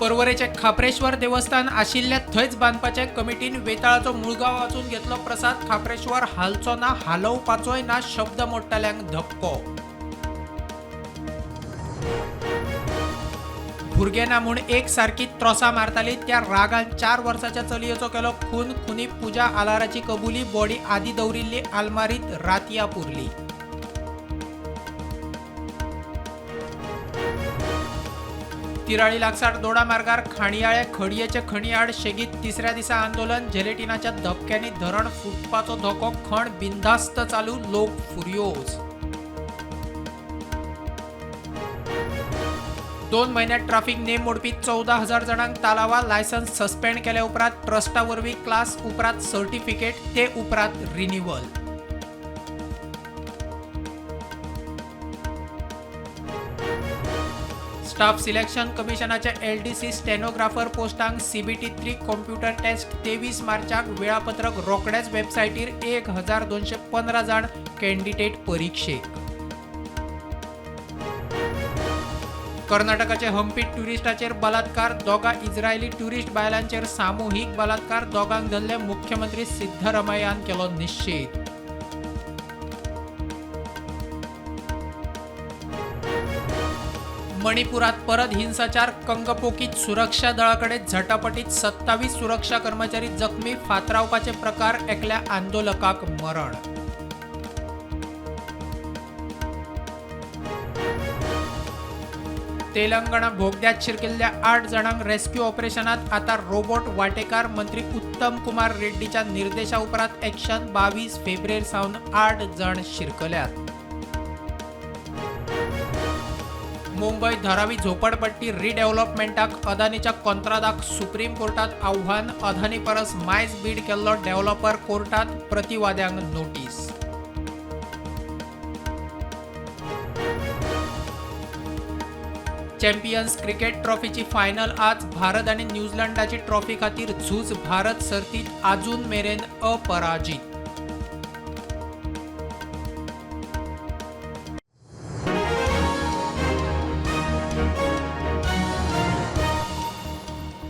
पर्वरेचे खाप्रेश्वर देवस्थान आशिल्ल्या थंयच बांदपाचे कमिटीन वेताळाचो मुळगांव वाचून घेतलो प्रसाद. खाप्रेश्वर हालचो ना, हालोवपाचोय ना, शब्द मोडटल्यांक धपको. भुरगें ना म्हूण एक सारकी त्रोसां मारताली त्या रागान 4 वर्साच्या चलयेचो केलो खून. खुनी पूजा आलाराची कबुली. बॉडी आदी दवरिल्ली आलमारीत रातया पुरली. तिराळी लागसार दोडा मार्गार खाणयाळे खडयेचे खणीआड शेगीत तिसऱ्या दिसा आंदोलन. झेलेटिनाच्या धपक्यांनी धरण फुटपाचो धोको. खण बिनधास्त चालू, लोक फुर्योज. 2 म्हयन्यात ट्राफिक नेम मोडपी 14,000 जाणांक तालावा. लायसन्स सस्पेंड केल्या उपरांत ट्रस्टा वरवीं क्लास, उपरांत सर्टिफिकेट, ते उपरांत रिन्युअल. स्टाफ सिलेक्शन कमिशनाच्या एलडीसी स्टेनोग्राफर पोस्टांक सीबीटी 3 कॉम्प्युटर टेस्ट 23 मार्चाक. वेळापत्रक रोखडेच वेबसायटीर. 1215 जाण कॅन्डिडेट परीक्षेक. कर्नाटकाचे हम्पीत ट्युरिस्टाचेर बलात्कार. 2 इस्रायली ट्युरिस्ट बायलांचेर सामुहीक बलात्कार. 2 धरले. मुख्यमंत्री सिद्धरमय्यान केलो निश्चेद. मणिपुरात परत हिंसाचार. कंगपोकीत सुरक्षा दळाकडे झटापटीत 27 सुरक्षा कर्मचारी जखमी. फातरावपाचे प्रकार. एकल्या आंदोलकाक मरण. तेलंगणा बोगद्यात शिरकिल्ल्या 8 जाणांक रेस्क्यू ऑपरेशनात आता रोबोट वाटेकार. मंत्री उत्तम कुमार रेड्डीच्या निर्देशा उपरांत एक्शन. 22 फेब्रेर सावन 8 जाण शिरकल्यात. मुंबय धारावी झोपडपट्टी रिडेव्हलपमेंटाक अदानीच्या कोंत्रादाक सुप्रीम कोर्टात आव्हान. अदानी परस मायज बीड केल्लो डेव्हलपर कोर्टात. प्रतिवाद्यांक नोटीस. चॅम्पियन्स क्रिकेट ट्रॉफीची फायनल आज. भारत आनी न्यूझीलंडाची ट्रॉफी खातीर झूज. भारत सर्तीत आजून मेरेन अपराजित.